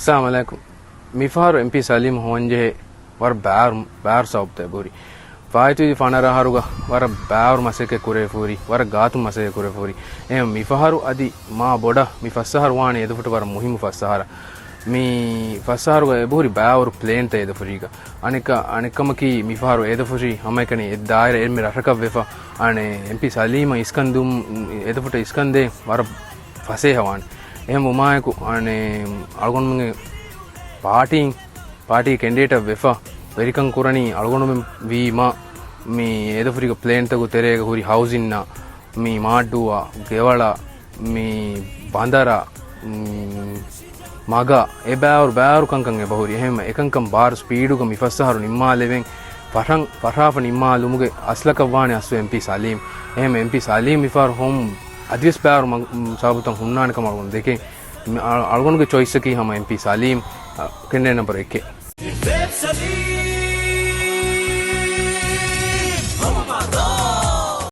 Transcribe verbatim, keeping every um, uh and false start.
އައްސަލާމު ޢަލައިކުމް. މިފަހަރު އެމްޕީ ސަލީމް ހޮވަންޖެހޭ ވަރަށް ބާރު، ބާރު ސަބަބުތައް އެބަހުރި. ފާއިތުވި ފަނަރަ އަހަރުގަ ވަރަށް ބާރު މަސައްކަތް ކުރެވިފަހުރި، ވަރަށް ގާތުން މަސައްކަތް ކުރެވިފަހުރި. އެހެން މިފަހަރު އަދި މާ ބޮޑަށް މި ފަސް އަހަރު ވާނެ އެދުފުށަށް ވަރަށް މުހިއްމު ފަސް އަހަރަށް. މި ފަސް އަހަރުގަ އެބަހުރި ބާވަރު ޕްލޭންތައް އެދުފުށީގަ. އަނެއްކަ، އަނެއްކަމަކީ މިފަހަރު އެދުފުށީ ހަމައެކަނި އެއް ދާއިރަ އެންމެ ރަށަކަށް ވެފަ. އަނެއް އެމްޕީ ސަލީމަށް އިސްކަން ދުން، އެދުފުށަށް އިސްކަން ދޭން ވަރަށް ފަސޭހަވާނެ. އެހެން ވުމާއެކު އަނެއް އަޅުގަނޑުމެންގެ ޕާޓީން، ޕާޓީ ކެންޑިޑޭޓަށް ވެފަ ވެރިކަން ކުރަނީ އަޅުގަނޑުމެން ވީމަ، މި އެދުފުށީގެ ޕްލޭންތަކުގެ ތެރޭގަ ހުރި ހައުސިންއަށް، މި މާއްޑޫއަށް، ގެވަޅަށް، މި ބަނދަރަށް، މި މަގަށް، އެ ބާވަރު، ބާވަރު ކަންކަން އެބަހުރި. އެހެން އެކަންކަން ބާރު ސްޕީޑުގަ މި ފަސް އަހަރު ނިންމާލެވެން، ފަށަން، ފަށާފަ ނިންމާލުމުގެ އަސްލަކަށް ވާނެ އަސްލު އެމްޕީ ސަލީމް. އެހެން އެމްޕީ ސަލީމް މިފަހަރު ހޮވުން އަދިވެސް ބާރު މަ-، ސަބަބުތައް ހުންނާނެ ކަމަށް އަޅުގަނޑު ދެކެން. މި އަ-، އަޅުގަނޑުގެ ޗޮއިސްއަކީ ހަމަ އެމްޕީ ސަލީމް، އަ، ކެންޑިޑޭޓް ނަމްބަރު އެކެއް.